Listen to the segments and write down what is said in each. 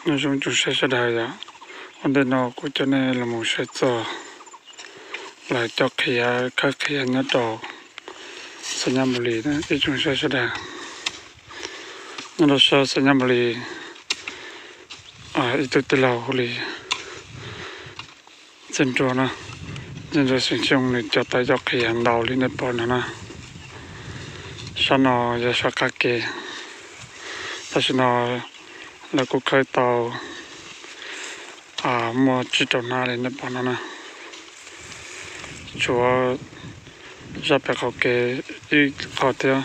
Nyob zoo tsoom saib sawv daws yom, ua ntej no kuv coj nej los mus saib txog lawv cov qhiav khawb qhiav nyob rau Xais Nyab Npus Lis na ib tsoom saib sawv daws. Nyob rau sab Xais Nyab Npus Lis, ib tug tij laug hu li Txiaj Nruas na, Txiaj Nruas xeem Xyooj nws cog tau cov qhiav ntau li nej pom no na. Sab no yog sab qab ke, tam sim no lawv kuj khawb tau muaj tsib rau hnab li nej pom no na. Tshuav zaj pem qaum kev ib qho thiab,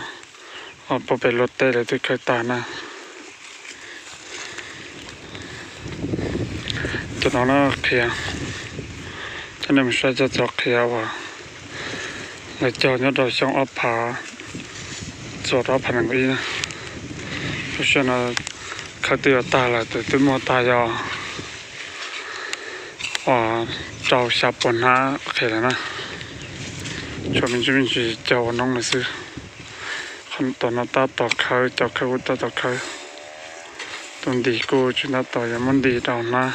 puag pem luag teb lawv twb khawb tag na. Cov no na qhiav, coj nej mus saib cov txog qhiav uas lawv cog nyob rau xyoo ob phav txuas rau ob phav nees nkaum ib na. Lub sij hawm no khawb twb yuav tag lawm, tus twb muag tag yog uas rau xya puas hnab qhiav lawm na. Tshuav me ntsis me ntsis cog ua noob lawm xwb. Tom no tab tom khawb, cov khawb kuj tab tom khawb. Tus ntim kuj tsis tab tom yuav muab ntim rau hnab.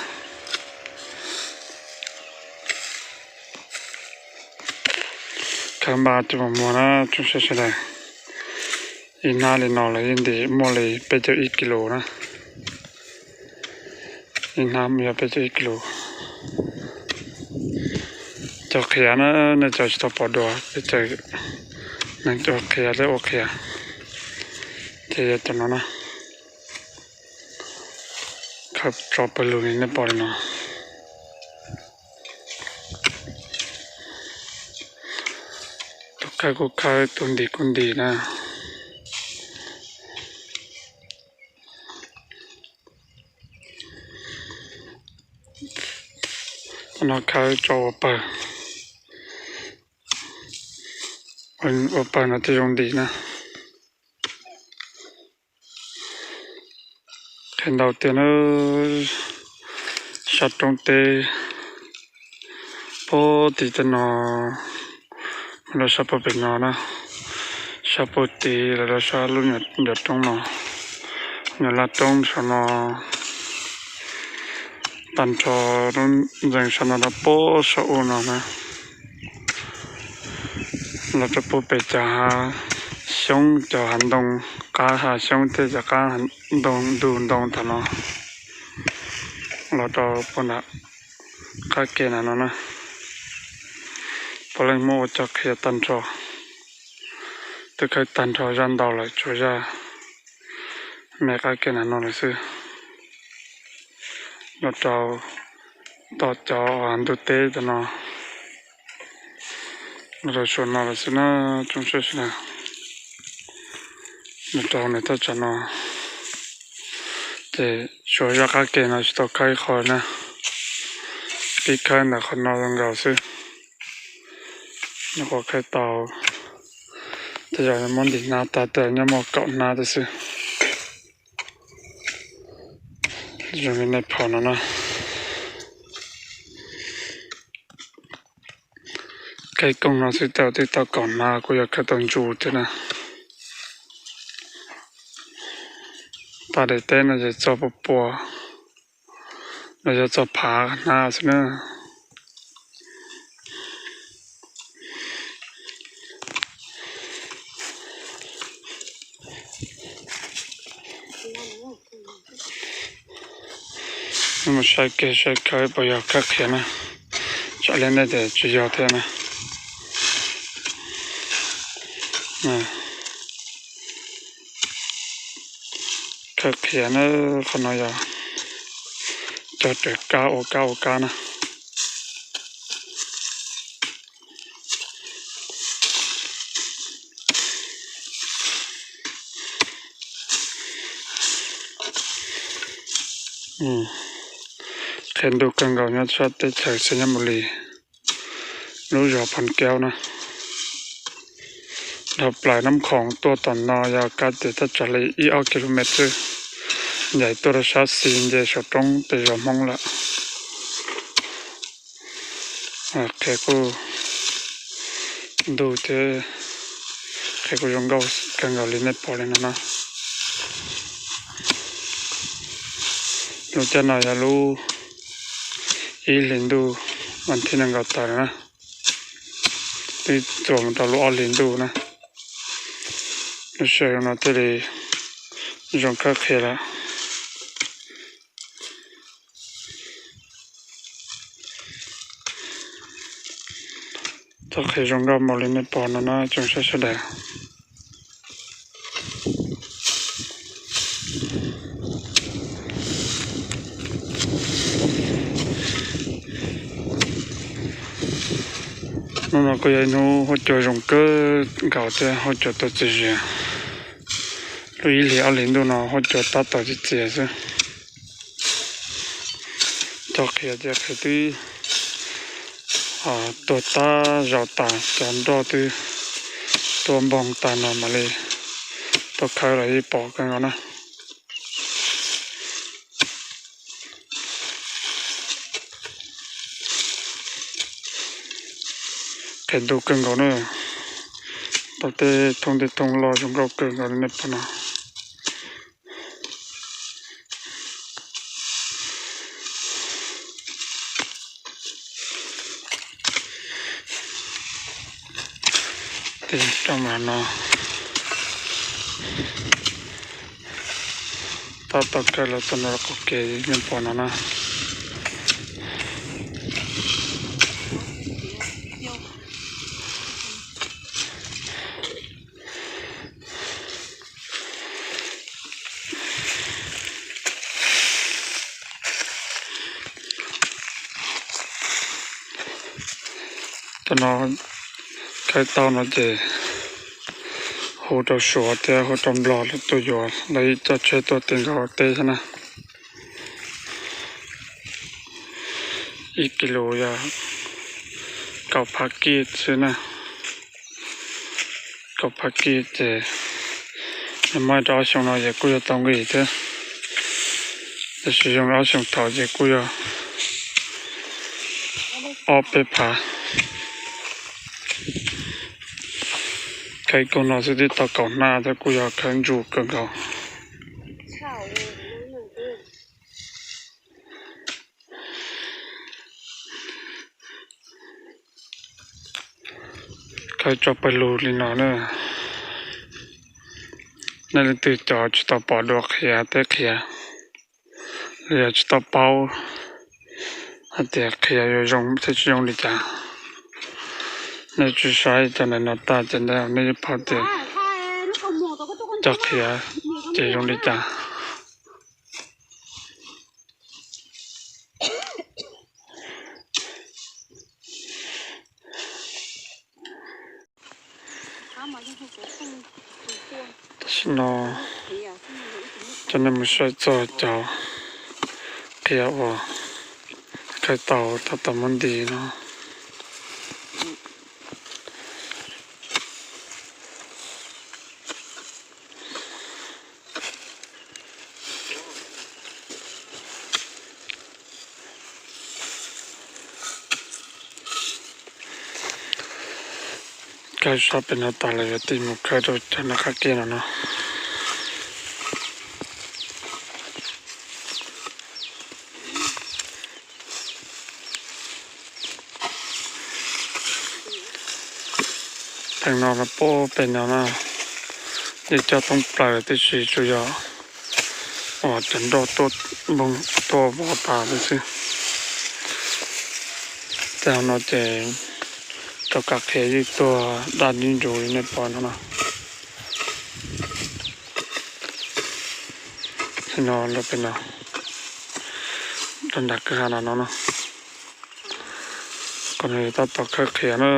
Khawb npaj coj mus muag na tsoom saib sawv daws. Ib hnab li no lawv yeej ntim muaj li peb caug ib kis lus na. Ib hnab yog peb caug ib kis lus. Cov qhiav na, nej cov tsis tau pom dua peb caug, neeg cov qhiav thiab ua qhiav, ces yog cov no na. Khawb tso pawg lug li nej pom li no. Tus khawb kuj khawb, tus ntim kuj ntim na. Cov no khawb tso ua pawg, ua pawg no thiaj zoo ntim na. Qhiav ntau tiag na. Sab roob teb puag tim tej no, lawv sab puag pem no na, sab puag tid lawv lawv sab lub nyuag roob no, nyuag laj roob saum no, tag nrho lub ntxeev saum no rau puag saum ub no na. Los rau puag pem cov hav xyoob, cov hav ntoo, qab hav xyoob thiab cov qab ntoo ntug ntoo thaum no, los rau puag nram qab ke na no na. Puav leej muab ua cov qhiav tag nrho, twb khawb tag nrho zaj ntau lawm, tsuas zaj me qab ke na no lawm xwb. Los rau tom cov ntug teb tom no, los rau saum no lawm xwb na tsoom saib sawv daws. Los rau nws thaj tsam no, ces suav zaj qab ke no tsis tau khawb ib qho na, pib khawb ntawm qhov no zoo nkaus xwb. Nyuam qhuav khawb tau, tej zaum muab ntim hnab tag tej zaum nyob muaj kaum hnab tib xwb. Zoo li nej pom no na. Khawb koog no xwb tej zaum twb tau kaum hnab kuj yog khawb tau ntsu thiab na. Tag daim teb no ces txog pua pua, no yog txog phav hnab xwb na. Mus saib kev saib khawb puas yog khawb qhiav na, tsam li nej tias tsis yog thiab na. Khawb qhiav na, qhov no yog cog raws kab ua kab ua kab na. Qhia ntuj kawg nkaus nyob sab teb chaws Xais Nyab Mus Lis, lub zos Phoo Kaub na. Dhau plaws Nab Khoom tuaj tom no yog kab tias thaj tsam li ib ob ki lu mev xwb, ncaim tuaj rau sab xis nce saum roob tej zos Hmoob lawm. Qhia kuj ntuj thiab, qhia kuj zoo nkauj kawg nkaus li nej pom li no na. Lub caij no yog lub ib hlis ntuj, vas thib nees nkaum tawm na, twb txuas mus rau lub ob hlis ntuj na. Lub sij hawm no thiaj li zoo khawb qhia lawm. Txoj qhia zoo nkauj mus li nej pom no na tsoom saib sawv daws. Hnub no kuj yog ib hnub huab cua zoo kawg nkaus thiab huab cua tuaj txias zias. Lub ib hlis ob hlis ntuj no huab cua tab tom txias txias xwb. Cov qhiav ces qhiav twb tuag tag zaus tas, cov nroj twb tuaj npoog tag no mam li tuaj khawb los yeej pom kawg nkaus na. Qhiav ntuj kawg nkaus na, tau tej thoob tej thoob loj zoo nkauj kawg nkaus li nej pom no. Tej roob no tab tom khawb los txog no qaum kev nej pom no na. Cov no khawb tau no ces hu rau Suav thiab hu rau Nplog lawv tuaj yuav, lawv coj tsheb tuaj txij nkawd teb xwb na. Ib kis lus yog kaum phav kij xwb na. Kaum phav kij ces nws muaj rau ob xyoo no ces kuj yog tau nqi thiab. Tab sis zoo li ob xyoo thaum ces kuj yog ob peb phav. Khawb ib kug no xwb twb tau kaum hnab thiab kuj yog khawb ntsuj kawg nkaus. Khawb tso pawg lug li no na. Nej leej twg cov tsis tau pom dua qhiav teb qhiav, los yog tsis tau paub hais tias qhiav yuav zoo thiab tsis zoo li cas, nej tsis saib cov ntawm no tag ces nej yeej paub tias cov qhiav ces zoo li cas. Tam sim no coj nej mus saib txog cov qhiav uas khawb tau tab tom muab nti no. Khawb sab pem no tas lawm yuav tig mus khawb rau cov nram qab kiag no no. Pem no los puag pem no na, yeej cog thoob plaws tib si, tsuas yog uas cov nroj tuaj npoog tuaj vov tas xwb. Tej no ces rau kab qhiav yeej tuag daj ntsuj li nej pom no no. No los pem no, rau nram kwj ha no no, qhov no tab tom khawb qhiav na.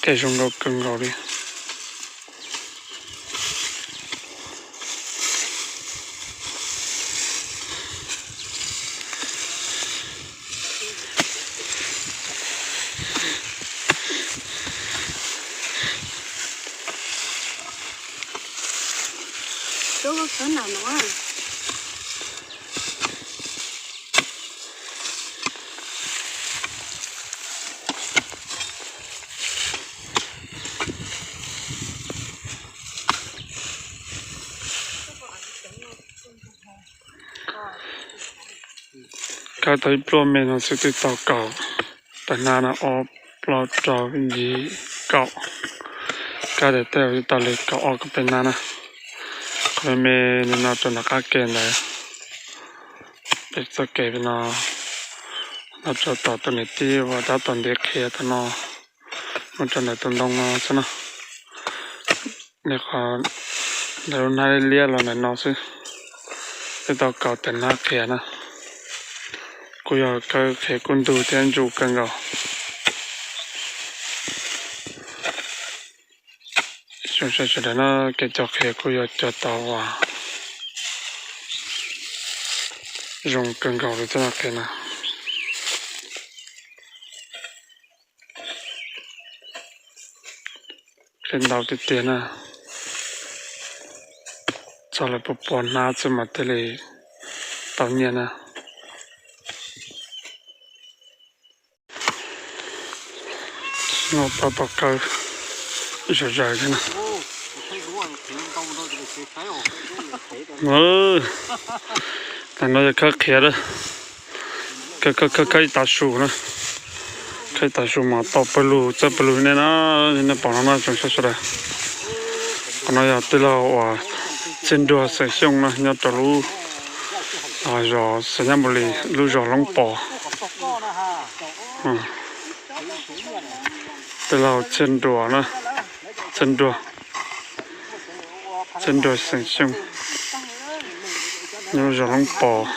Tej zoo nkauj kawg nkaus li. Khawb tau ib pluaj me no xwb twb tau kaum tawm hnab na, ob plaub rau yim kaum. Khawb tias tej zaum twb tau li kaum ob kaum peb hnab na. Qhov me me li no rau nram qab ke ntawd. Peb txoj kev no, no rau tom tus niam tij uas tab tom ntiav qhia tom no, mus rau ntawm tus ntoo no xwb na. Ntawm qhov ntawm lub hnab liab liab los ntawm no xwb, twb tau kaum tawm hnab qhia na. Kuj yog khawb qhia kuj ntug thiab ntsuj kawg nkaus. Zoo sawv daws na, kev cog qhia kuj yog cog tau uas zoo kawg nkaus li thiab qhia na. Qhia ntau tiag tiag na. Txog lawv puas pua hnab xwb mas thiaj li tau nyiaj na. No tab tom khawb zom zaws thiab na. Tam no yog khawb qhia lawm. Khawb khawb khawb ib tav su na. Khawb ib tav su mas tau pawg lug txawj pawg lug nej na, nej pom no no tsoom saib sawv daws. Qhov no yog tij laug uas Txiaj Nruag xeem Xyooj na, nyob rau lub zos Xais Nyab Npus Lis, lub zos Loob Pos. Tij laug Txiaj Nruag na, Txiaj Nruag, Txiaj Nruag xeem Xyooj, nyob lub zos Loob Pos.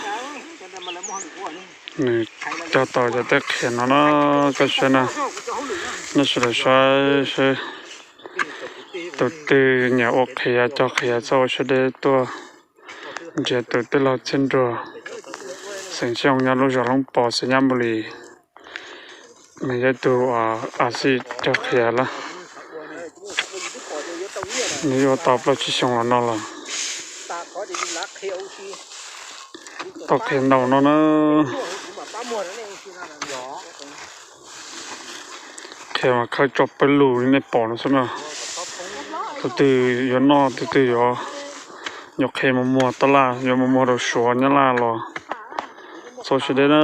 Nws cog tau cov teb qhia no na, koj saib na, nej sawv daws saib seb tus twg nyiam ua qhia cog qhia txhob ua siab deb tuaj nrhiav tus tij laug Txiaj Nruag xeem Xyooj nyob lub zos Loob Pos Xais Nyab Npus Lis. Nws yog ib tug a xij cog qhia lawm. Nws yuav tau plaub tsib xyoo los no lawm. Tau qhia ntau no na. Qhia mas khawb tso pawg lug li nej pom no xwb na. Tus twg yuav noj, tus twg yuav, yuav qhia mus muag tab laj, yuav mus muag rau Suav Nyab Laj los txhob siab deb na.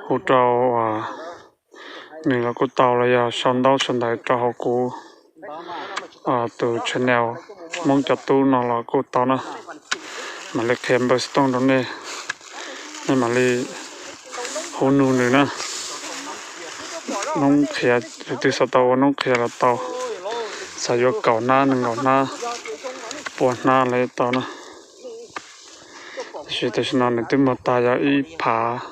Hu rau nws los kuj tau, los yog sau ntaub sau ntawv rau hauv kuv tus channel Hmoob Cov Tub no los kuj tau na. Mam li qhia npawb xov tooj rau nej, nej mam li hu nug nws na. Noob qhia, tus twg xav tau ua noob qhia los tau, xav yuav kaum hnab nees nkaum hnab, pua hnab los tau na. Tab sis tam sim no nws twb muag tag yog ib phav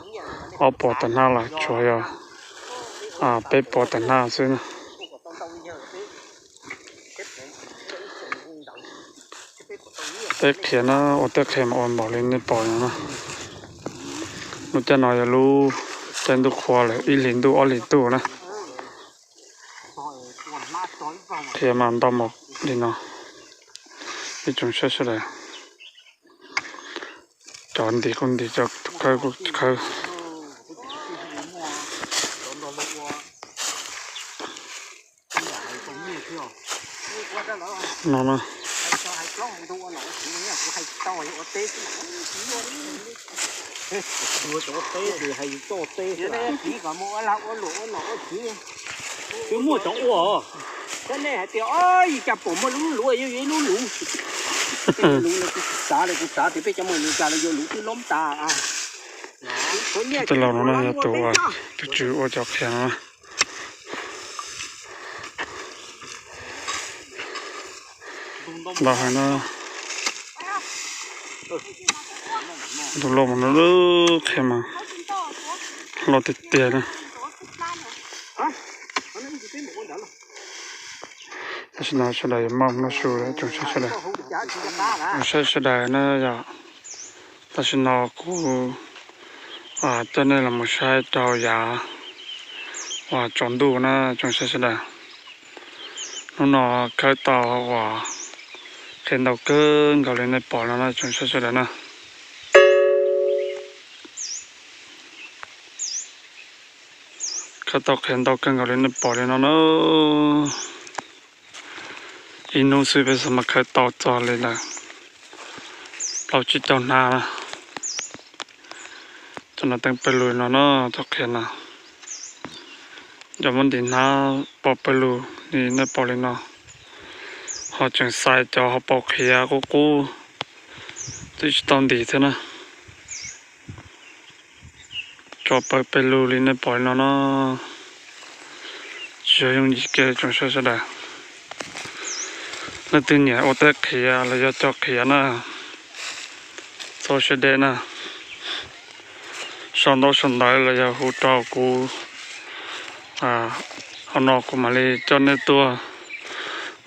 ob puas tawm hnab lawm, tshuav yog peb puas tawm hnab xwb na. Teb qhia na, ua teb qhia mas ua npaum li nej pom no na. Lub caij no yog lub caij ntuj qhua lawm, ib hlis ntuj ob hlis ntuj na. Qhia mas ntau npaum li no, ib tsoom saib sawv daws. Cov ntim kuj ntim, cov khawb kuj khawb. No na. Twb muaj cov ua, nej hais tias, o, cas pom muaj lub luv, yog ib lub luv. Lub no kuv tsis xav li, kuv xav tias peb cov muaj lus cas los yuav luv twb loob tas. Tij laug no na yog tus, tus tswv ua cov qhia no. Ntau heev na. Tus loj mas no qhia mas loj tiag tiag na. Tam sim no sawv daws yuav maj mus noj su lawm tsoom saib sawv daws. Tsoom saib sawv daws na yom, tam sim no kuv coj nej los mus saib rau yav uas tsaus ntuj na tsoom saib sawv daws. Hnub no khawb tau uas qhia ntau kawg nkaus li nej pom no na tsoom saib sawv daws na. Khawb tau qhia ntau kawg nkaus li nej pom li no na. Ib hnub xwb peb xav mas khawb tau txog li ntawd plaub tsib caug hnab na. Cov no teeb pawg lug no na, cov qhiav no. Cov muab ntim hnab pov pawg lug li nej pom li no, ho tseem xais cov ho pov qhiav qub qub, twb tsis tau ntim thiab na. Tso pawg pawg lug li nej pom li no na. Tsis yog yooj yim kiag tsoom saib sawv daws. Leej twg nyiam ua teb qhiav los yog cog qhiav na, txhob siab deb na. Sau ntaub sau ntawv los yog hu rau kuv, hauv no kuv mam li coj nej tuaj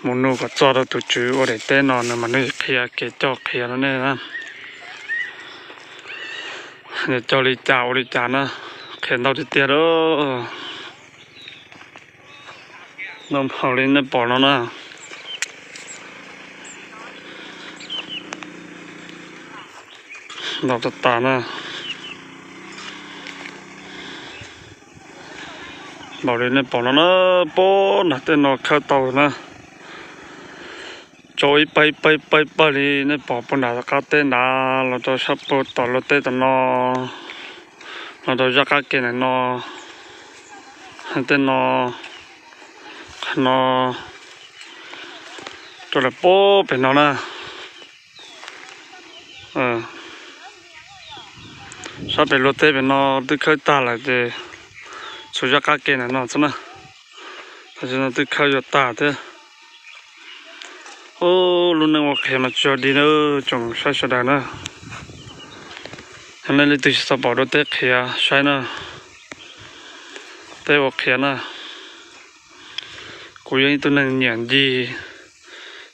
mus nug kom txog rau tus tswv ua daim teb no, nws mam li qhia kev cog qhiav rau nej na. Nws cog li cas ua li cas na, qhiav ntau tiag tiag lawm. Ntau npaum li nej pom no na. Ntau tas tas na. Npaum li nej pom no na, puag nram tej no khawb tau na. Tso ib pawg ib pawg ib pawg ib pawg li nej pom puag nram qab teb nrad los rau sab puag tom luag teb tom no, los rau zaj qab ke ntawm no, tej no, qhov no, rau lawm puag pem no na. Sab pem luag teb pem no twb khawb tag lawm ces tshuav zaj qab ke ntawm no xwb na. Tam sim no twb khawb yuav tag thiab. Ub, lub neej ua qhiav mas tsis yog dig na tsoom saib sawv daws na. Yog nej leej twg tsis tau pom dua teb qhiav saib na, teb ua qhiav na. Kuv yog ib tug neeg nyiam ncig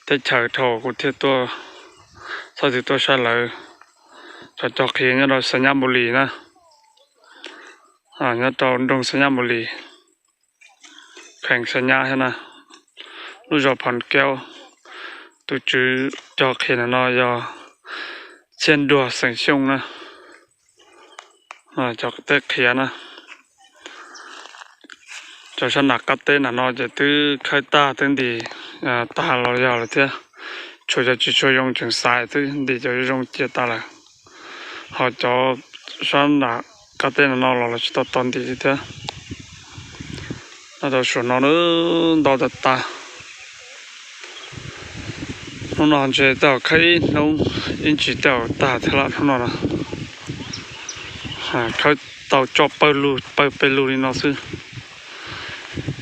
teb chaws dhau kuv thiaj tuaj, txhob txwm tuaj saib lawv. Cov cog qhiav nyob rau Xais Nyab Npus Lis na, nyob rau nroog Xais Nyab Npus Lis, kheem Xais Nyab thiab na, lub zos Phom Kaub. Tus tswv cog qhiav ntawm no yog Txhiaj Nruag xeem Xyooj na. Cov teb qhiav na, cov sab nram qab teb nram no ces twb khawb tag twb ntim tag los yog lawm thiab. Tshuav cov tsis tshua zoo tseem xais, twb ntim cov zoo cia tas lawm. Ho cov sab nram qab teb no los los tsis tau tau ntim li thiab. Nyob rau suam no ntau tas tas. Hnub no ntshe tej zaum khawb ib hnub ib ntsis tej zaum tag thiab lawm hnub no. Khawb tau tso pawg lug pawg pawg lug li no xwb.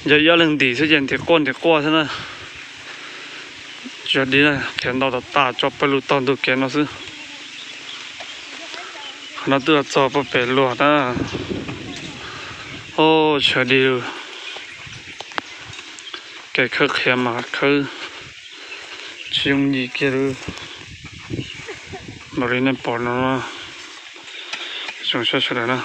Yog ib ob leeg ntim xwb ces ntim quaj ntim quaj thiab na. Tsis yog dig na, qhiav ntau tas tas tso pawg lug taug ntug kev no xwb. Qhov no twb txog puag pem luag na. Ub, tsis yog dig li. Kev khawb qhiav mas khawb tsis yooj yim kiag li. Npaum li nej pom no, tsoom saib sawv daws na.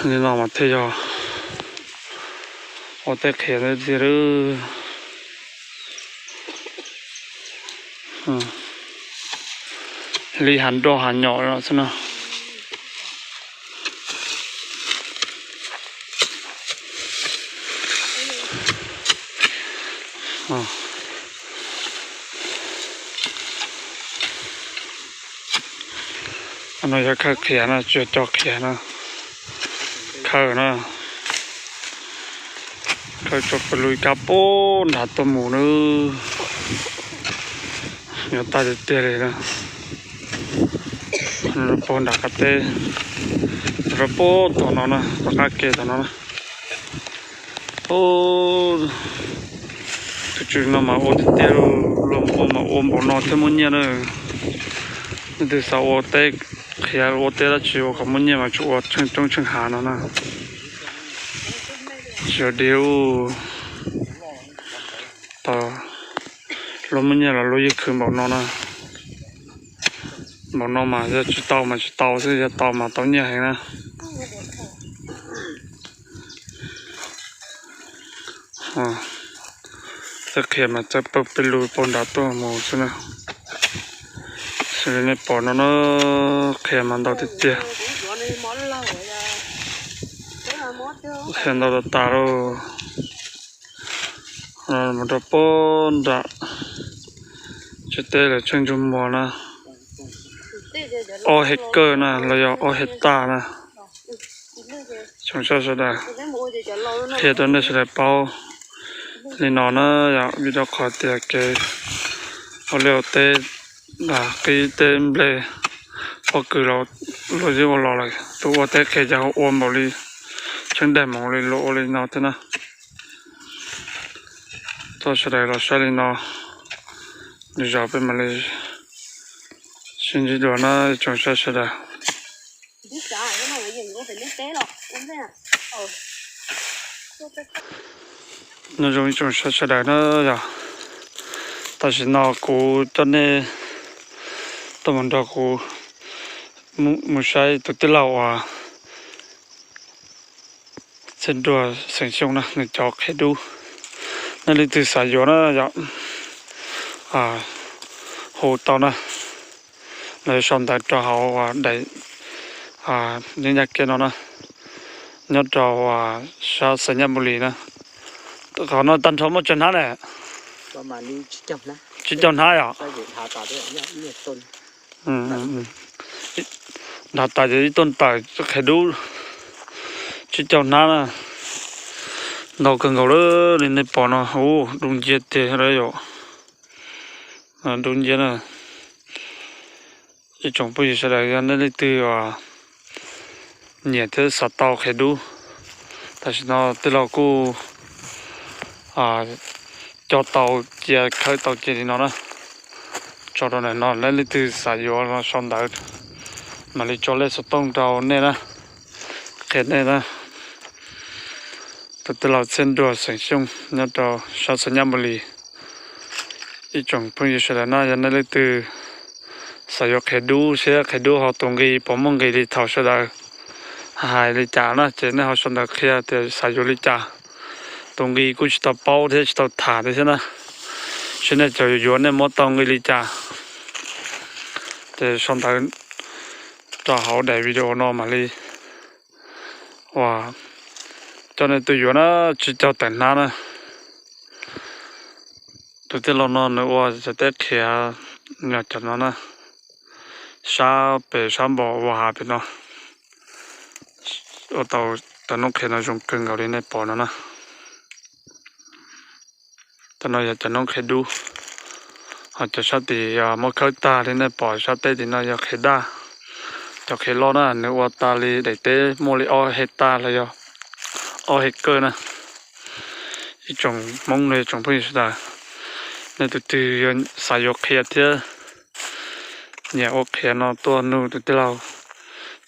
Li no mas thiaj yog ua teb qhiav tiag tiag. Li hav nroj hav nyom no xwb na. No yog khawb qhiav na, tsis yog cog qhiav na. Khawb na, khawb tso pawg lug ib kab puag nrad tuaj mus na. Yuav tag tiag tiag li na. Puag nram qab teb, rau puag tom no na, rau qab ke tom no na. Tus tswv no mas ua tiag tiag, luag ua mas ua npaum no thiaj muaj nyiaj na. Leej twg xav ua teb qhiav ua teb dab tsi ua kom muaj nyiaj mas tsum ua tsheej roob tsheej hav no na. Tsis yog dig, tau luag muaj nyiaj los luag yeej khwv npaum no na. Npaum no mas yog tsis tau mas tsis tau xwb, yog tau mas tau nyiaj heev na. Txawb qhiav mas txawb pawg pawg lug puag nrad tuaj mus xwb na. Xws li nej pom no na, qhiav mas ntau tiag tiag. Qhiav ntau tas tas lauj. Mus rau pem nram tsev teb lawv tsheej ntsej muag na, ob hej kawj na los yog ob hej taj na. Tsoom saib sawv daws, qhia rau nej sawv daws paub li no na yom, vim rau qhov tias kev ua liaj ua teb, qhib tej nplej pob kws los luag yeej ua los lawm, tus ua teb qhia ces ho ua npaum li tsheej daim moov li luag ua li no thiab na. Thov sawv daws los saib li no, lwm zaus peb mam li sib ntsib dua na tsoom saib sawv daws. Nyob zoo ib tsoom saib sawv daws na yom, tam sim no kuv coj nej tuaj mus nrog kuv mus saib tus tij laug uas Txhiaj Nruag xeem Xyooj na nws cov qhiav dub. Nej leej twg xav yuav na yom, hu tau na, lawv sau ntawv rau hauv daim nyob ncaj kev no na, nyob rau sab Xais Nyab Npus Lis na. Qhov no tag nrho muaj tsawg hnab ne? Tsib caug hnab yom. Nrhav tas ces ib tuj tawm qhiav dub tsib caug hnab na. Ntau kawg nkaus li nej pom no, ub, dub nciab tiag yom. Dub nciab na. Ib tsoom phooj ywg sawv daws, yog nej leej twg uas nyiam thiab xav tau qhiav dub, tam sim no tij laug kuj cog tau cia, khawb tau cia li no na. Tso rau ntawm no, nej leej twg xav yuav los sau ntawv, mam li tso lej xov tooj rau nej na, qhia nej na. Tus tij laug Txhiaj Nruag xeem Xyooj nyob rau sab Xais Nyab Npus Lis. Ib tsoom phooj ywg sawv daws na, yog nej leej twg xav yuav qhiav dub, saib qhiav dub ho tus nqi puas muaj nqis li thaum sawv daws hais li cas na, ces nej ho sau ntawv qhia tias xav yuav li cas. Tus nqi kuj tsis tau paub thiab tsis tau tham thiab na, saib nej cov yuav nej muab tau nqi li cas, ces sau ntawv rau hauv daim video no mam li uas coj nej tuaj yuav na, tsib caug tawm hnab na. Tus tij laug no nws ua cov teb qhiav, cov no na, sab pem sab npos ua hav pem no, ua tau cov noob qhiav no zoo kawg nkaus li nej pom no na. Cov no yog cov noob qhiav dub, ho cov sab tim yog muab khawb tag li nej pom sab teb tim no yog qhiav daj. Cov qhiav loj na nws ua tas li daim teb muaj li ob hej taj los yog ob hej kawj na. Ib tsoom Hmoob los yog tsoom phooj ywg sawv daws, nej tus twg xav yuav qhiav thiab nyiam ua qhiav no tuaj nug tus tij laug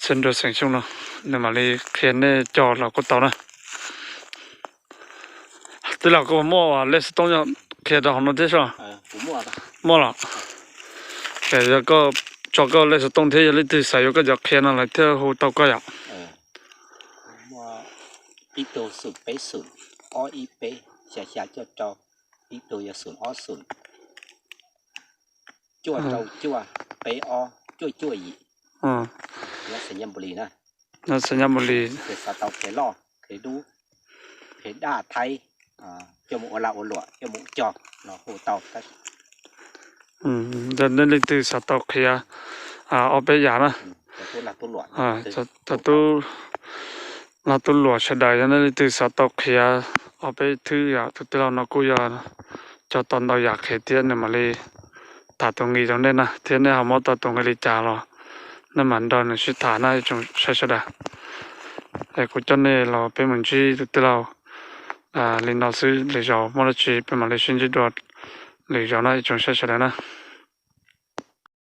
Txhiaj Nruag xeem Xyooj no, nws mam li qhia nej cog los kuj tau na. Tij laug, koj muaj lej xov tooj qhia rau hauv no thiab soj? Muaj los. Ces yog koj tso koj lej xov tooj thiab yog leej twg xav yuav koj cov qhia no lawv thiaj hu tau koj yom. Ib tug xoom peb xoom, ob ib peb, xya xya cuaj rau, ib tug yog xoom ob xoom, cuaj rau cuaj, peb ob, cuaj cuaj yim. Nyob Xais Nyab Npus Lis na. Nyob Xais Nyab Npus Lis. Xav tau qhiav loj, qhiav dub, qhiav daj Thaib, coj mus ua lag ua luam, coj mus cog los hu tau. Yog nej leej twg xav tau qhiav ob peb yam na, tub lag tub luam sawv daws, yog nej leej twg xav tau qhiav ob peb thwb yom, tus tij laug no kuj yog cog tau ntau yam qhiav thiab, nws mam li tham tus nqi rau nej na, thiab nej ho muab tau tus nqi li cas los nej mam nrog nws sib tham na ib tsoom saib sawv daws. Es kuv coj nej los peb mus ntsib tus tij laug li no xwb, lwm zaus muaj dab tsi peb mam li sib ntsib dua lwm zaus na ib tsoom saib sawv daws na.